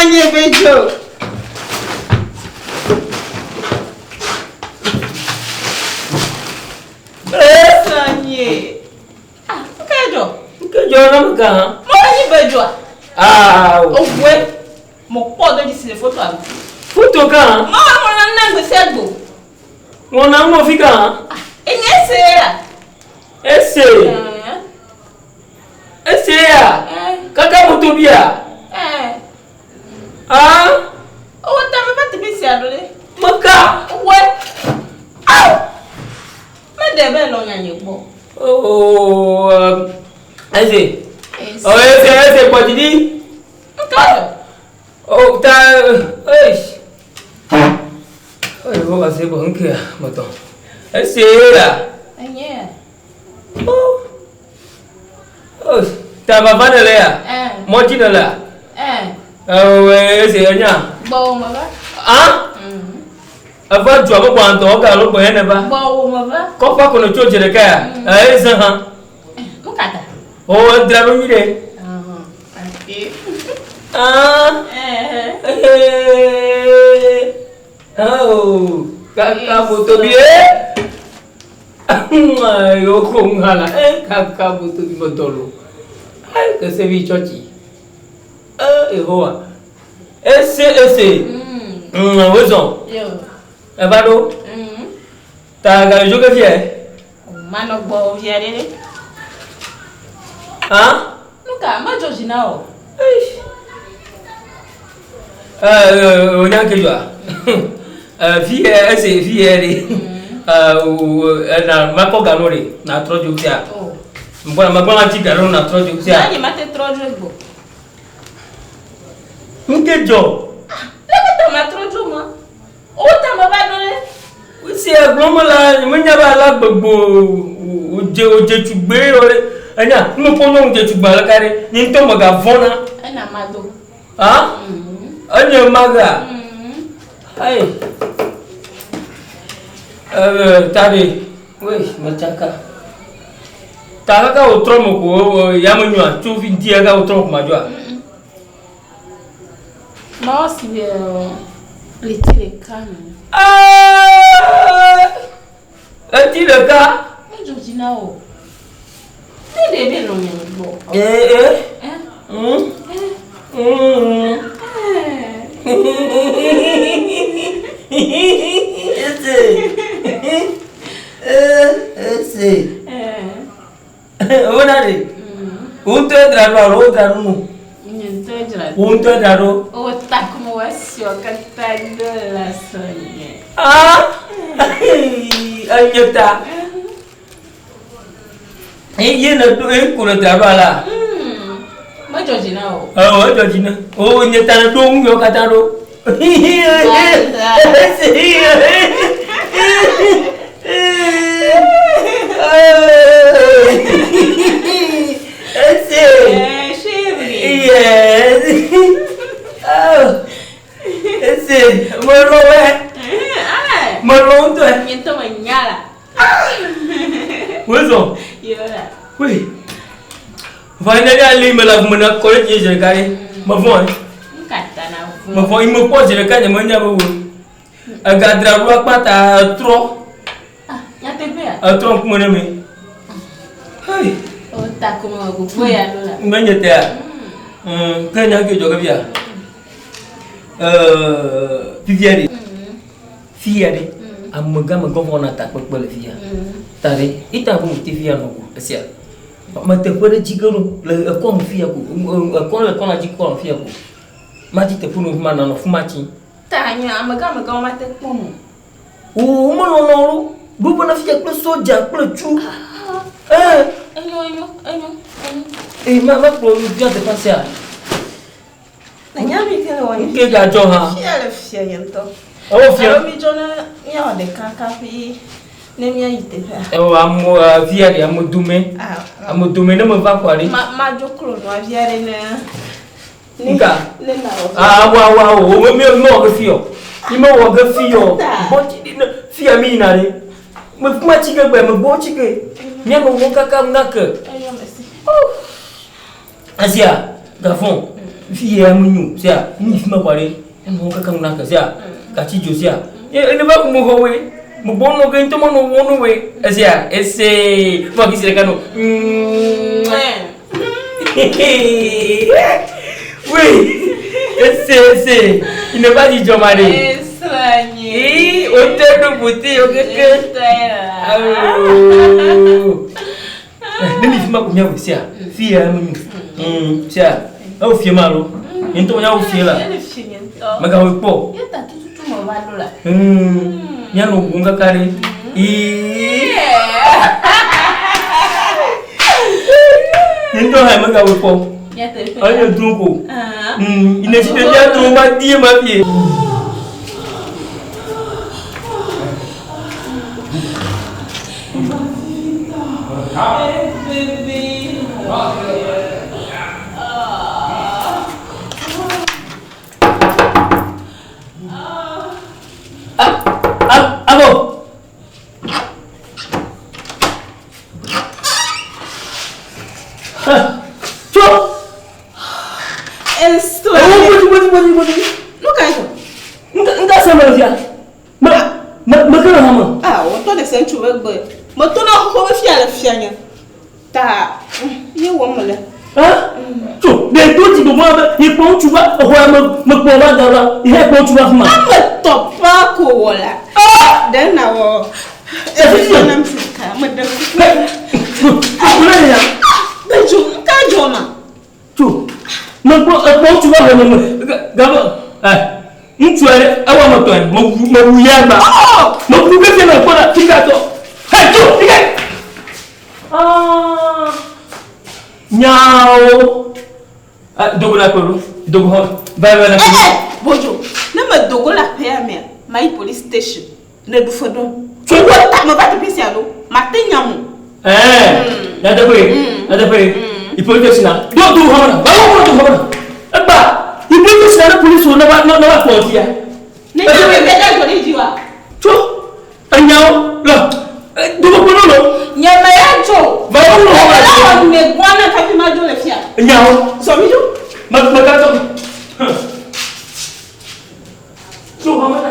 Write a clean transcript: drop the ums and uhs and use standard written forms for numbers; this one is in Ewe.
Sɔnye be dzo. Sɔnye. Ah, nke dzɔ. Nke dzɔ na me ka hã. Mo nyi be dzɔa. Ah. Owe. Mo kpɔ do dzi si le fotoa me. Foto ka hã. Mo mo na na gbe sia gbo. Mo na mo fi ka hã. Ah, enye ese ya. Ese. Ese ya. Kaka moto bia. Eh. Ah. Owo ta me va teƒe sia ɖo ɖe. Meka. Owe. Au. Meɖe be lɔ nyanye gbɔ. Oh, ese. Oh, ese, ese gbɔdidi. Nka. Oh, ta, eish. Oh, Yehowa se bɔ nkea mɔtɔ. Ese ya. Enye. Oh. Oh, ta vava ne le ya. Eh. Mɔdzi ne lea. Eh. Oh, ese enya. Gbɔwò me va. Ah? Eva dua me gbɔ ŋutɔ, ega alo gbɔ yɛ ne va. Gbɔwò me va. Kɔƒea ko ne tso dze ɖeka ya. Eh, eze hã. Nu ka ta? Oh, edra ɖo nyuie ɖe. Ah. Eh. Oh, kaka moto bi eh. Yo ko ŋala eh kaka moto bi mɔtɔ lo. Eh, kese bi tsɔtsi. Eh, Yehowa. Ese ese. Wozɔ. Eva ɖo. Ta gale dzo ke fia. Manɔ gbɔwò fia ɖe ɖe. Hã? Nu ka medzɔ dzi na wò? Ee, wonya ke dzɔa? Fi yɛ ese fi yɛ ɖe. Ena makɔ ga nɔ ɖe natrɔ dzo fia. Mgbɔna magbɔna ti ga nɔ natrɔ dzo fia. Nye mate trɔ dzo gbɔ. Nu ke dzɔ? Leke ta matrɔ dzo ma? Wo ta meva ɖo ɖe. Si egblɔ me la, nyemenya be ala gbegbe wòdze wòdze tugbe yɔ ɖe. Enya, ne mekpɔ nyɔnu dze tugbe aleka ɖe, nye ŋutɔ megavɔ̃na. Ena mado. Hã? Enye magea? Ayi. Ee, ta ɖe. Wei, metsaka. Ta kaka wòtrɔ me ko yame nyoa tso fi ŋdi kaka wòtrɔ me ko madzoa? Mawɔ si be ɣleti ɖeka me. Ɣleti ɖeka. Edzɔ dzi na wò. Ne ɖe be nɔ nye gbɔ. Ee ee. Mm. Mm. Ese. Ese. Wona ɖe. Wò ŋutɔe dzra ɖo alo wodzra ɖo nɔ? Nye ŋutɔe dzra ɖo. Wò ŋutɔe dzra ɖo. Wò takume wɔ esiɔ katã ɖo la sɔnye. Ah! Enye ta. Eye ne ɖo eye ko ne dzra ɖo alea? Medzɔ dzi na wò. Ewɔ edzɔ dzi na. O nye ta ne ɖo ŋu yɔ katã ɖo. Ese. Yes. Oh. Ese. Melɔ wɛ. Melɔ ŋutɔe. Nye ŋutɔ menya la. Wozɔ. Wei. Vɔ ne ɖe ali me le avume na kɔ ɖe dzi zi ɖeka ɖe. Mevɔ̃. Mevɔ̃ yi mekpɔ zi ɖeka nye menya be wo. Egadra ɖo akpata etrɔ. Etrɔ ŋkume ɖe me. Hey. Menye tea. Ke nya ke dzɔ ke fia. Fifia ɖe. Fia ɖe. Amegã megã vɔ na takpekpe le fia. Ta ɖe. Ita ko te fia nɔ go esia. Me teƒe ɖe dzi ge ɖo le ekɔ me fia ko. Ekɔ le kɔ la dzi kɔ fia ko. Ma dzi teƒe no ma nɔ fuma tsi. Ta nya amegã megã ma te kpɔ mo. O melɔlɔ lo. Ɖo bena fia kple sɔdza kple tsu. Eh. Enyo enyo enyo enyo. Eh ma ma kplɔ nu dia teƒe sia. Nya mi ke le wɔ. Ke ga dzɔ hã. Fia le fia nye ŋutɔ. Ewo fia. Alo mi dzɔ ne míawɔ ɖeka kafi ne míayi teƒea. Ewo ame fia ɖe ame dome. Ame dome ne me va kɔa ɖe. Ma ma dzo klo nua via ɖe ne. Nka. Ne na wɔ. Ah wa wa o me me me wɔ ge fi o. Mi me wɔ ge fi o. Gbɔ tsi ne fia mi yina ɖe. Me kuma tsi ge gbe me gbɔ tsi ge. Mía me wɔ kaka ŋu na ke. Enyo mesi. Asia gafɔn. Fi ya menyo sia mi fi ma kɔ ɖe enu kaka ŋu na ke sia gatsi dzo sia ye ene va kumo xɔ woe gbogbo nɔ ke ŋutɔ menɔ wɔ no woe esia ese fɔ kisi ɖeka no. Oui, ese ese ine va dzidzɔ ma ɖe. Ii o te ɖo beauté o keke. Awo. Ne mi fi ma ko miawɔe sia, fi ya menyo. Sia, ewo fie ma alo? Nye ŋutɔ menya wo fie la. Megawɔe kpɔ o. Míanɔ ʋuʋum kaka ɖe. Ii. Nye ŋutɔ hã megawɔe kpɔ o. Enye dro ko. Ine si ɖevia dro ma die ma fie. Abo. Tso. Esto. Nu ka ye? Nka se me fia. Me, me, me ke le hame. Ah, wotɔ ɖe se ŋutsu be gbe. Meto na xoxo be fia le fia nye. Ta, ye wɔm mele. Ah, tso, ɖe do dzi gbogbo be ye kpɔ ŋutsu va exɔ ya me, me kpɔ va da va, ye kpɔ ŋutsu va fima. Ame tɔ pa ko wɔ la. Ah! Ɖe na wɔ. Efi Efi nam sika, me ɖe kuku. Kule ya. Bedzo, ŋka dzɔ ma? Tso, mekpɔ ekpɔ ŋutsu va xɔ me gake ɛ ŋutsu aɖe ewɔ ame etɔ̃e mewu mewu ya gba mewu vevie me kpɔ ɖa fika tɔ hɛ tso fika aa nyawo ɛ dogo na kpɔ ɖo dogo xɔ va va na kpɔ. Ɛ bojo ne me dogo le aƒea mea mayi police station. Ne ɖu fe ɖom. Tso wò ta me va teƒe sia ɖo. Mate nyam o. Ɛɛ, nyateƒe, nyateƒe. Ipolite sina. Do do xɔme na. Bawo do xɔme na. Egba. Ipolite sina ne polisi wo ne va ne va kplɔ fia. Ne nya me be dzɔ ɖe dzi wa. Tso enyawo lɔ. Dogo kpɔ no. Nye me ya dzo. Bawo do xɔme na. Ele wɔ ne gbɔna kafi ma dzo le fia. Enyawo. Zɔ mi dzo. Me me ka tɔ. Tso xɔme na.